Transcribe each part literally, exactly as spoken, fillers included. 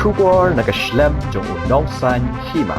Khubor na ka shlem jong u Nongsaiñ Hima.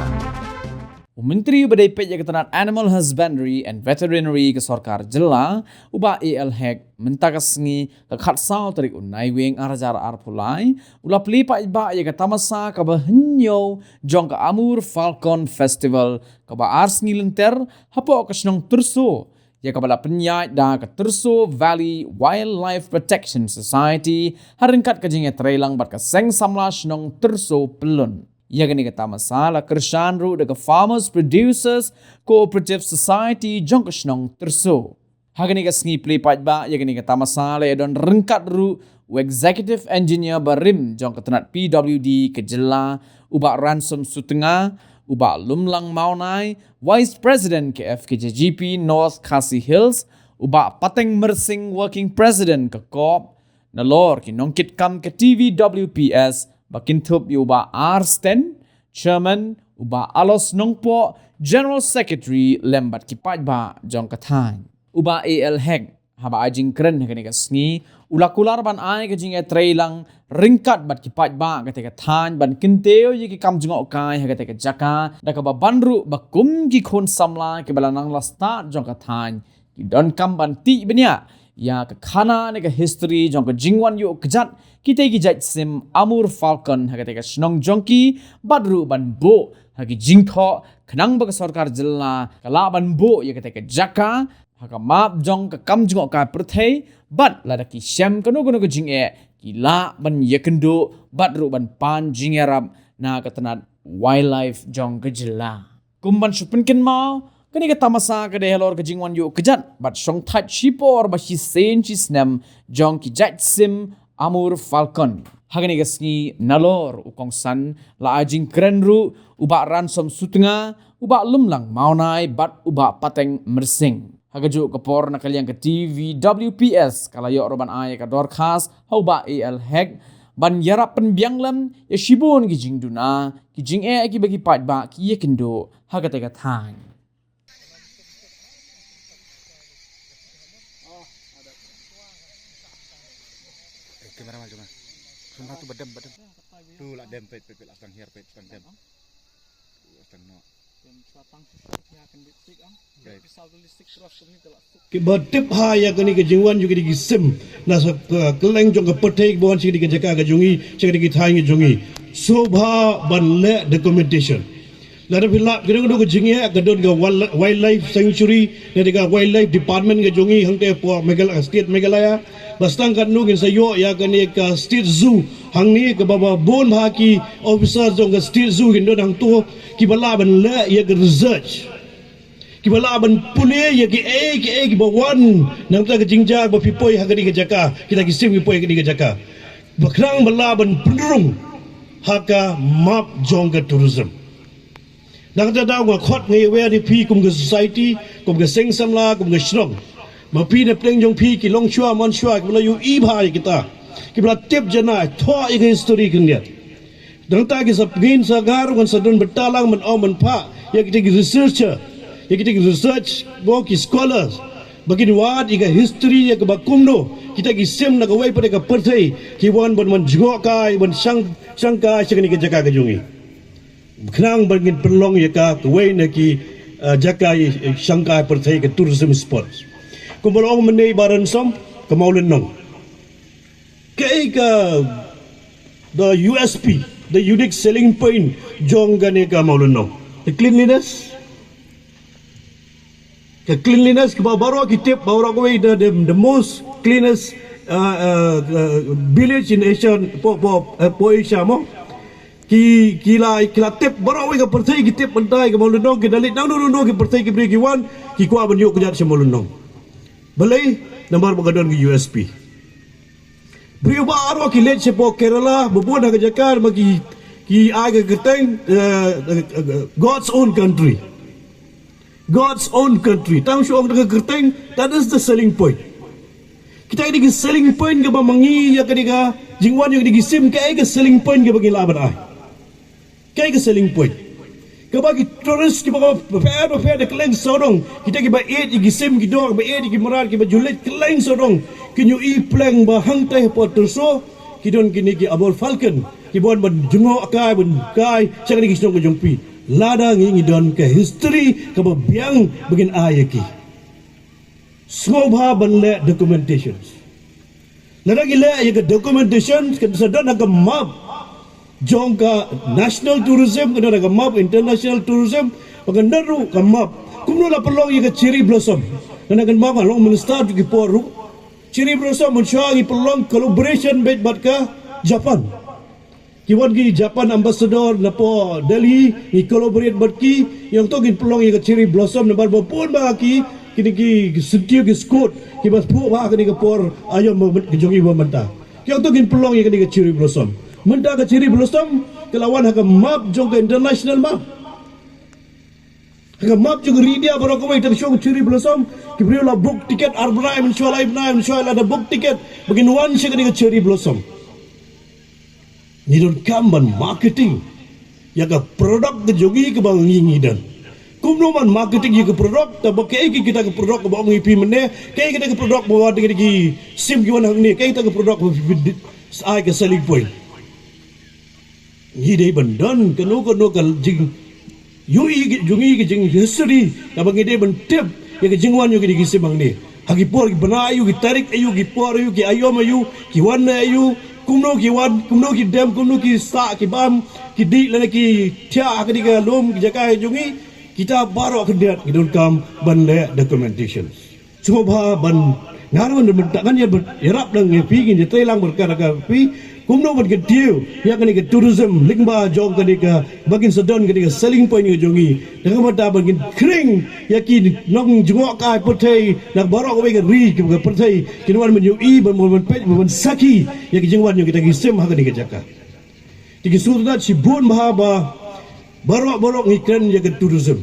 U Myntri uba dei peit ïa ka tnat Animal Husbandry and Veterinary ka sorkar jylla, u Bah A L Hek, mynta ka sngi ka khatsaw tarik u Naiwieng ar hajar arphew lai, u la plie paidbah ïa ka tamasa kaba hynñiew jong ka Amur Falcon Festival kaba ar sngi lynter hapoh ka shnong Tyrso, ïa kaba la pynïaid da ka Tyrso Valley Wildlife Protection Society, ha ryngkat ka jingïatreilang bad ka Seng Samla Shnong Tyrso Pyllun. Ïa kane ka tamasa la kyrshan ruh da ka Farmers Producers Cooperative Society jong ka shnong Tyrso. Ha kane ka sngi plie paidbah ïa kane ka tamasa la ïadon ryngkat ruh u Executive Engineer barim jong ka tnat P W D ka jylla, u Bah Ransom Sutnga, u Bah Lumlang Mawnai, Vice President ka F K J G P North Khasi Hills, u Bah Pateng Myrsing, Working President ka COP, nalor ki nongkitkam ka T V W P S, ba kynthup ïa u Bah R Sten, Chairman, u Bah Alos Nongpoh, General Secretary, lem bad ki paidbah jong ka thaiñ. U Bah A L Hek, haba ai jingkren ha kane ka sngi, u la kular ban ai ka jingïatreilang ryngkat bad ki paidbah katei ka thaiñ ban kyntiew ïa ki kam jngohkai ha katei ka jaka, da kaba ban ruh ba kum ki khun samla kiba la nang la stad jong ka thaiñ, ki donkam ban tih bniah ïa ka khana ne ka history jong ka jingwan ïuh kjat kitei ki jait sim Amur Falcon ha katei ka shnong jong ki, bad ruh ban buh ha ki jingthoh khnang ba ka sorkar jylla ka lah ban buh ïa katei ka jaka ha ka map jong ka kam jngohkai pyrthei, bad lada ki shem kano kano ka jingeh, ki lah ban ïakynduh bad ruh ban pan jingïarap na ka tnat wildlife jong ka jylla. Kum ban shu pynkynmaw, kane ka tamasa ka dei halor ka jingwan ïuh kjat bad shongthait shipor ba shisien shisnem jong ki jait sim Amur Falcon. Ha kane ka sngi nalor u kongsan la ai jingkren ruh u Bah Ransom Sutnga, u Bah Lumlang Mawnai bad u Bah Pateng Myrsing. Ha kajuh ka por na ka liang ka T V W P S ka la ïoh ruh ban ai ka dorkhas ha u Bah A L Hek ban ïarap pynbiang lem ïa shibun ki jingduna, ki jingeh kiba ki paidbah ki ïakynduh ha katei ka thaiñ. Eh, kamera mal jong nga. Sumpah tu bedem, bedem. Tu lah dem, pet, pet, pet, lah setang hiar, pet, setang dem. Lah setang no. Kiba tip ha ïa kane ka jingwan jong kine ki sim na sa ka kylleng jong ka pyrthei ba wan sha kane ka jaka ka jong ngi, sha kane ka thaiñ ka jong ngi. Sngewbha ban leh documentation. Lada phi lap kine kine ka jingeh, ka don ka wild-, wildlife sanctuary, lada ka wildlife department ka jong ngi hangtei hapoh Meghalaya, state Meghalaya. Ba sdang katno ngin sa ïoh ïa kane ka state zoo hangne kaba, ba bun bha ki officer jong ka state zoo kin don hangto kiba lah ban leh ïa ka research. Kiba lah ban pule ïa kiei kiei kiba wan na ka bynta ka jingjia ba phi poi ha kane ka jaka, kita ki sim ki poi ha kane ka jaka. Ba khnang ba lah ban pynrung ha ka map jong ka tourism. Na kata ka daw nga khot nga ïawer ïa phi kum ka society, kum ka seng samla, kum ka shnong. Ba phi na pdeng jong phi ki longshuwa manshuwa kiba la ïohi bha ïa kita, kiba la tip janai, thoh ïa ka history khyndiat. Dang ta ki sa pngin sa ngar ngan sa don bynta lang ban ong ban phah ïa kita ki researcher, ïa kita ki research, ba ki scholars, ba kin wad ïa ka history ïa kaba kumno kita ki sim na kawei pat ka pyrthei ki wan ban, ban jngohkai, ban shang, shangkai sha kane ka jaka ka jong ngi. Khnang ba ngin pynlong ïa ka kawei na ki, eh, jaka, eh, shangkai pyrthei, ka tourism spots. Kumba la ong mynne i Bah Ransom, ka Mawlynnong. Kaei ka, the U S P, the unique selling point jong kane ka Mawlynnong? The cleanliness. Ka cleanliness kaba baroh ki tip, baroh kawei the, the, the most cleanest, uh, uh, uh, village in Asia, hapoh, hapoh, uh, hapoh Asia mo. Ki, ki la, ki la tip, baroh kawei ka pyrthei ki tip mynta ïa ka Mawlynnong, ki da leit nangno nangno ki pyrthei ki briew ki wan, ki kwah ban ïuh kjat sha Mawlynnong. Balei? Namar ba ka don ka U S P. Briew baroh ki leit shapoh Kerala, ba bun ha ka jaka ba ki, ki ai ka kyrteng, eh, eh, eh, God's own country. God's own country. Tang shu ong da ka kyrteng, that is the selling point. Kita ki dei ki selling point kaba ma ngi ïa ka dei ka jingwan ïa ka dei ki sim, kaei ka selling point kaba ngi lah ban ai? Kaei ka selling point? Kaba ki tourist kiba ka pher ba pher da kylleng sawdong, kita kiba ïeit ïa ki sim ki doh, kiba ïeit ïa ki mrad, kiba ju leit kylleng sawdong, kin ïohi pleng ba hangtei hapoh Tyrso Ki don kine ki Amur Falcon, ki ban ban jngoh kai, ban kai sha kine ki shnong ka jong phi. Lada ngi ngi don ka history kaba biang ba ngin ai ïa ki. Sngewbha ban leh documentations. Lada ngi leh ïa ka documentation, kan sa don ha ka map jong ka national tourism, kan don ha ka map international tourism, ba kan don ruh ka map. Kumno la pynlong ïa ka cherry blossom. Lada kan map, long minister tu ki por ruh. Cherry blossom, mynshuwa ngi pynlong collaboration bad, bad ka Japan. Ki wan ki Japan ambassador na po Delhi, ngi collaborate bad ki, ïa ong to ngin pynlong ïa ka cherry blossom namar ba bun ba ki, kine ki syntiew ki scout, ki ba phuh ba kane ka por aïom ba myn-, ka jong i ba mynta. Ki ong to ngin pynlong ïa kane ka cherry blossom. Mynta ka cherry blossom, ka la wan ha ka map jong ka international map. Ha ka map jong ka India baroh kawei, tang shong cherry blossom, ki briew la book ticket, ar bnai, mynshuwa lai bnai, mynshuwa la da book ticket, ba kin wan sha kane ka cherry blossom. Ngi donkam ban marketing ïa ka product ka jong ngi kaba ngi ngi don. Kumno ban marketing ïa ka product, ta ba kaei kita ka product kaba ong ïa phi mynne, kaei kita ka product ba wan ki sim ki wan hangne, kaei kita ka product ba phi, phi, ai ka selling point. Ngi dei ban don kano kano ka jing ïohi ki jong ngi ki jing history, kaba ngi dei ban tip ïa ki jingwan ïa ki dei ki sim hangne. Ha ki por ki bnai aïu, ki tarik aïu, ki por aïu, ki aïom aïu, ki wan aïu, kumno ki wan, kumno ki dem, kumno ki sah, ki bam, ki dih lane ki thiah ha kane ka lum, ki jaka jong ngi, kita baroh khyndiat ngi donkam ban leh documentations. Sngewbha ban, ngan ban, ban, ngan ïa ban ïarap lang ïa phi, ngin ïa trei lang bad ka, ka phi. Kumno ban kyntiew ïa kane ka tourism lyngba jong kane ka, ba kin sa don kane ka selling point ka jong ngi. Tang ka bynta ban kin khring ïa ki nongjngoh ka pyrthei na baroh kawei ka ri ka pyrthei, kin wan ban ïohi, ban, ban, ban peit, ban sakhi ïa ki jingwan jong kita ki sim ha kane ka jaka. Te ki sngewtynnat shibun bha ba baroh baroh ngi kren ïa ka tourism.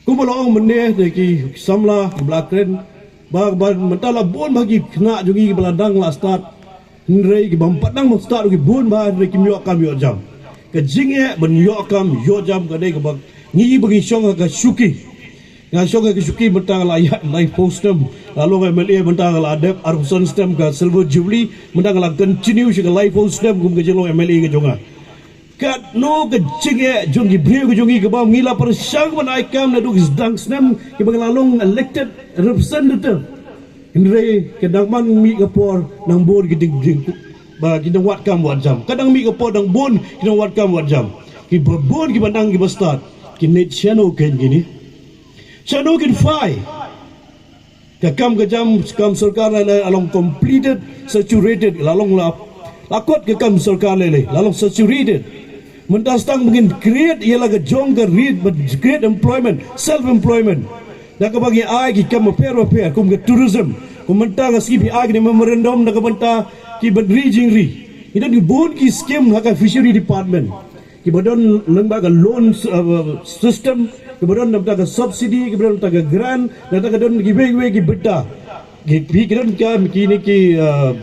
Kumba la ong mynne da ki samla kiba la kren ba, ba mynta la bun bha ki khynnah jong ngi kiba la dang la start, hynrei kiba ym pat dang ban start ki bun bha, hynrei kim ïoh kam ïoh jam. Ka jingeh ban ïoh kam ïoh jam ka dei kaba ngi ba ngi shong ha ka shuki. Nga shong ha ka shuki mynta nga la ïaid laiphew snem, la long M L A mynta nga la dep arphew san snem ka Silver Jubilee, mynta nga la continue sha ka laiphew snem kum ka jinglong M L A ka jong nga. Katno ka jingeh jong ki briew ka jong ngi kaba ngi la pyrshang ban ai kam naduh ki sdang snem kiba ngi la long elected representative. Hynrei ka dang man mih ka por nang bun ki ding, ding ba ki dang wad kam wad jam. Ka dang mih ka por nang bun ki dang wad kam wad jam. Kiba bun kiba nang kiba start, kin leit shano kein kine? Shano kin phai? Ka kam ka jam, kam sorkar lei lei la long completed, saturated, la long la, la kot ka kam sorkar lei lei la long saturated. Mynta sa tang ba ngin create ïa la ka jong ka rit, ba create employment, self employment. Da kaba ngi ai ki kam bapher bapher kum ka tourism. Kum mynta ka sngi phi ai ki memorandum da ka bynta ki ban ri jingri. Ngi don ki bun ki scheme ha ka fishery department. Kiba don lyngba ka loan, uh, system, kiba don na bynta ka subsidy, kiba don na bynta ka grant, na bynta ka don kiwei kiwei ki bynta. Ki, ki, ki don ka, kine ki, uh,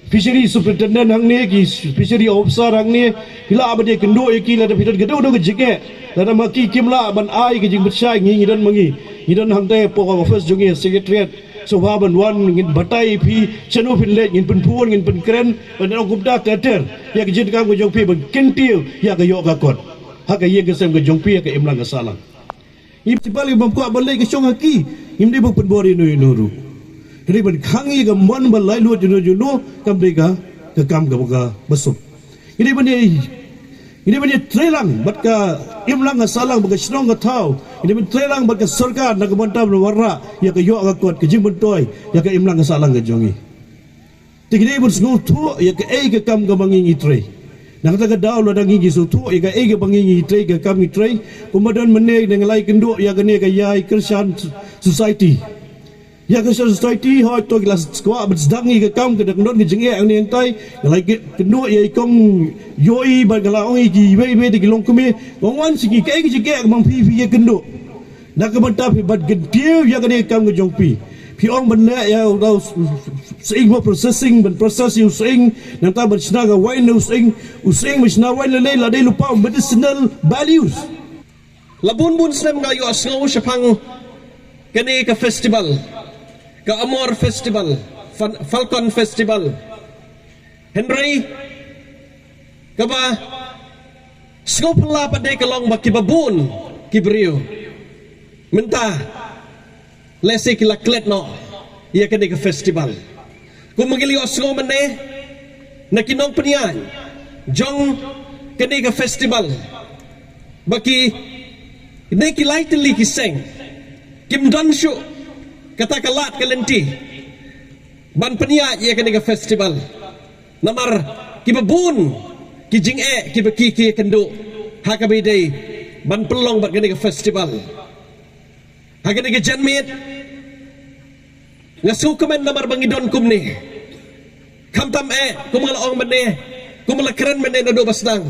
fishery superintendent hangne, ki fishery officer hangne, ki lah ban ïakynduh ïa ki lada phi don kano kano ka jingeh. Lada ma ki kim lah ban ai ka jingpynshai, ngi, ngi don ma ngi. Ngi don hangtai ha office jong ngi, secretariat. Sngewbha ban wan, ngin batai ïa phi shano phin leit, ngin pynphone, ngin pynkren, ban ong kumta ter ter ïa ka jingdonkam ka jong phi ban kyntiew ïa ka ïoh ka kot ha ka ïing ka sem ka jong phi, ha ka imlang ka sahlang. Ngi principal ngi bym kwah ban leit ka shong ha ki, ngim dei ban pynbor ïano ïano ruh. Ka dei ban khang ïa ka mon ba laitluid ïano ïano, kam dei ka, ka kam kaba, kaba suk. Ngi dei ban ïa, ngi dei ban ïa trei lang bad ka imlang ka sahlang, bad ka shnong ka thaw. Ngi dei ban trei lang bad ka sorkar na ka bynta ban wanrah ïa ka ïoh ka kot, ka jingmyntoi ïa ka imlang ka sahlang ka jong ngi. Te ngi dei ban sngewthuh ïa kaei ka kam kaba ngi ngi trei. Na kata ka daw lada ngi ngi sngewthuh ïa kaei kaba ngi ngi trei, ka kam ngi trei. Kumba don mynne nga la ïakynduh ïa kane ka Ïai Kyrshan Society. Ïa ka Society, hoi to ki la kwah ban sdang ïa ka kam, ka dang don ka jingeh hangne hangtai. Nga la ïakynduh ïa i kong Ïohi bad nga la ong ïa kiwei kiwei de ki longkmie, wan wan sha ki, kaei ka jingeh kaba phi phi ïakynduh. Na ka bynta phi ban kyntiew ïa kane ka kam ka jong phi. Phi ong ban leh ïa u, u, u sying ba processing, ban process ïa u sying, nangta ban shna ka wine na u sying, u sying ban shna wine lei lei la dei lypa medicinal values. La bun bun snem nga ïohsngew shaphang kane ka festival, ka Amur Festival, Fan-, Falcon Festival. Hynrei kaba sngewphylla pat de ka long ba kiba bun ki briew mynta lehse ki la klet noh ïa kane ka festival. Kumba ngi la ïohsngew mynne na ki nongpynïaid jong kane ka festival ba kine ki lai tylli ki seng kim don shuh kata ka lad ka lynti ban pynïaid ïa kane ka festival. Namar kiba bun ki jingeh kiba ki ki ïakynduh ha kaba ïadei ban pynlong bad kane ka festival. Ha kane ka janmiet nga sngewkmen namar ba ngi don kumne. Khamtam eh, kumba la ong mynne, kumba la kren mynne naduh ba sdang,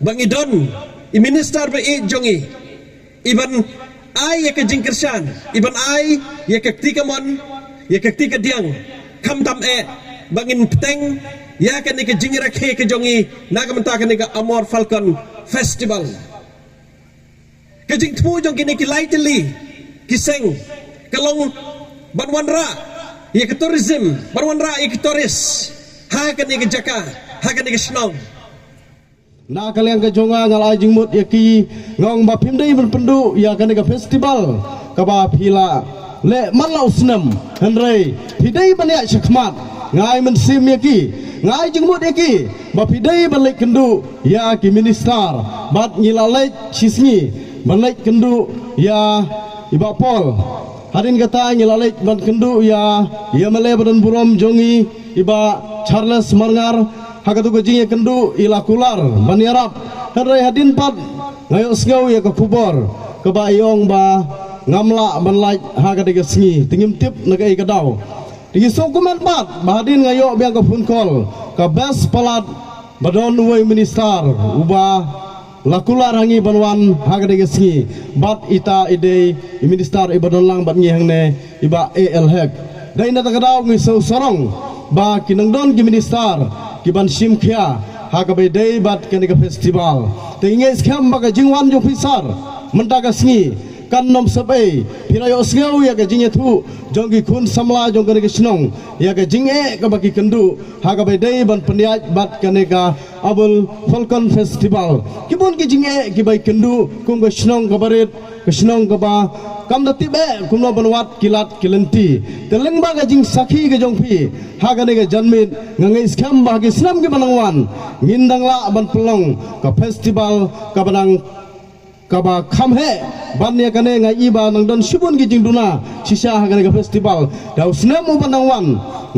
ba ngi don i minister ba ïeit jong ngi, iban ai ïa ka jingkyrshan, iban ai ïa ka kti kamon, ïa ka kti kadiang. Khamtam eh ba ngin bteng ïa kane ka jingrakhe ka jong ngi na ka bynta kane ka Amur Falcon Festival. Ka jingthmu jong kine ki lai tylli ki seng ka long ban wanrah ïa ka tourism, ban wanrah ïa ki tourist ha kane ka jaka, ha kane ka shnong. Na ka liang ka jong nga, nga la ai jingmut ïa ki, nga ong ba phim dei ban pynduh ïa kane ka festival kaba phi la leh man la u snem, hynrei phi dei ban ïaid shakhmat. Nga ai mynsiem ïa ki, nga ai jingmut ïa ki ba phi dei ban leit kynduh ïa ki minister. Bad ngi la leit shisngi ban leit kynduh ïa i Bah Paul. Hadien kata ngi la leit ban kynduh ïa i M L A ba don burom jong ngi, i Bah Charles Marngar. Ha katu ka jingïakynduh i la kular ban ïarap, hynrei hadien pat nga ïohsngew ïa ka khubor kaba i ong ba ngam lah ban lait ha kata ka sngi, te ngim tip na kaei ka daw. Te ngi sngewkmen pat ba hadien nga ïoh biang ka phone call ka best palat ba don uwei u minister uba la kular ha ngi ban wan ha kata ka sngi, bad ita i dei i minister iba don lang bad ngi hangne, i Bah A L Hek. Dei na kata ka daw ngi sngewsarong ba ki nang don ki minister ki ban shim khia ha kaba ïadei bad kane ka festival. Te ngi ngeit skhem ba ka jingwan jong phi sir mynta ka sngi kan ym sep ei. Phi la ïohsngew ïa ka jingïathuh jong ki khun samla jong kane ka shnong ïa ka jingeh kaba ki kynduh ha kaba ïadei ban pynïaid bad kane ka Amur Falcon Festival. Ki bun ki jingeh kiba ki kynduh kum ka shnong kaba rit, ka shnong kaba kam da tip eh kumno ban wad ki lad ki lynti. Te lyngba ka jingsakhi ka jong phi ha kane ka janmiet, nga ngeit skhem ba ha ki snem kiba nang wan ngin dang lah ban pynlong ka festival kaba nang kaba kham heh. Ban ïa kane nga i ba nang don shibun ki jingduna shisha ha kane ka festival. Te ha u snem uba nang wan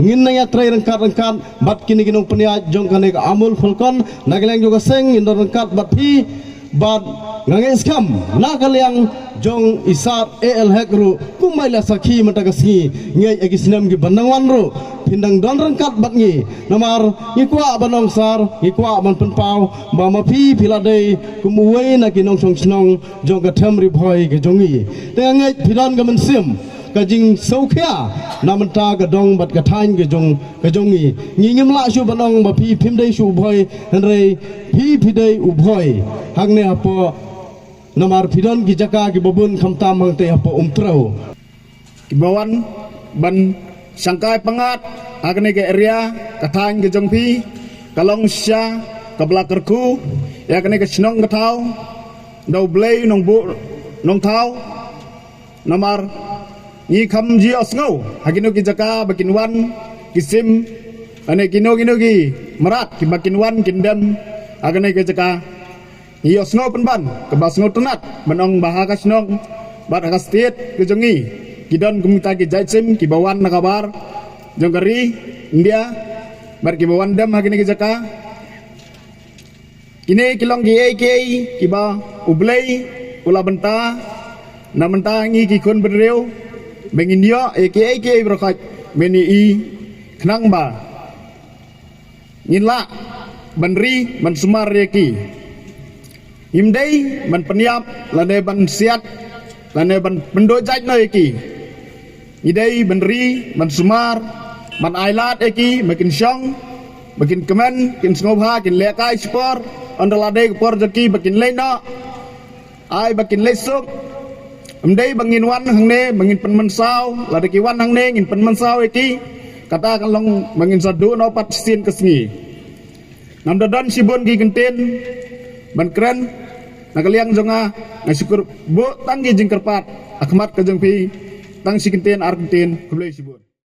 ngin nang ïatrei ryngkat ryngkat bad kine ki nongpynïaid jong kane ka Amur Falcon. Na ka liang jong ka seng ngin don ryngkat bad phi, bad nga ngeit skhem na ka liang jong i Sir A L Hek ruh kumba i la sakhi mynta ka sngi, ngeit ha ki snem kiba nang wan ruh phin dang don ryngkat bad ngi. Namar ngi kwah ban ong sir, ngi kwah ban pynpaw ba ma phi phi la dei kum uwei na ki nongshong shnong jong ka them Ri Bhoi ka jong ngi. Te nga ngeit phi don ka mynsiem ka jingsngewkhia na bynta ka dong bad ka thaiñ ka jong, ka jong ngi. Ngi ngim lah shuh ban ong ba phi phim dei shuh u Bhoi, hynrei phi phi dei u Bhoi hangne hapoh. Namar phi don ki jaka kiba bun khamtam hangtei hapoh Umtrew. Kiba wan ban shangkai pyngngad ha kane ka area, ka thaiñ ka jong phi, ka long shisha kaba la kyrkhu ïa kane ka shnong ka thaw, da U Blei Nongbuh Nongthaw. Namar ngi kham ju ïohsngew ha kino ki jaka ba kin wan ki sim, lane kino kino ki mrad kiba kin wan kin dem ha kane ka jaka. Ngi ïohsngew pynban kaba sngewtynnat ban ong ba ha ka shnong bad ha ka state ka jong ngi ki don kumta ki jait sim kiba wan na ka bar jong ka ri India bad kiba wan dem ha kine ki jaka. Kine ki long kiei kiei kiba U Blei u la bynta na bynta ngi ki khun bynriew ba ngin ïoh ïa kiei kiei baroh khoit ban ïohi, khnang ba ngin lah ban ri ban sumar ïa ki. Ngim dei ban pynïap lane ban siat lane ban pynduh jait noh ïa ki. Ngi dei ban ri ban sumar, ban ailad ïa ki ba kin shong, ba kin kmen, kin sngewbha, kin lehkai shipor, ynda la dei ka por jong ki ba kin leit noh. Ai ba kin leit suk. Ym dei ba ngin wan hangne ba ngin pynmynsaw, lada ki wan hangne ngin pynmynsaw ïa ki. Kata kan long ba ngin sa duh noh pat shisien ka sngi. Ngam da don shibun ki kyntien ban kren na ka liang jong nga, nga shu kyrpad tang ki jingkyrpad ha khmat ka jong phi, tang shi kyntien ar kyntien, khublei shibun.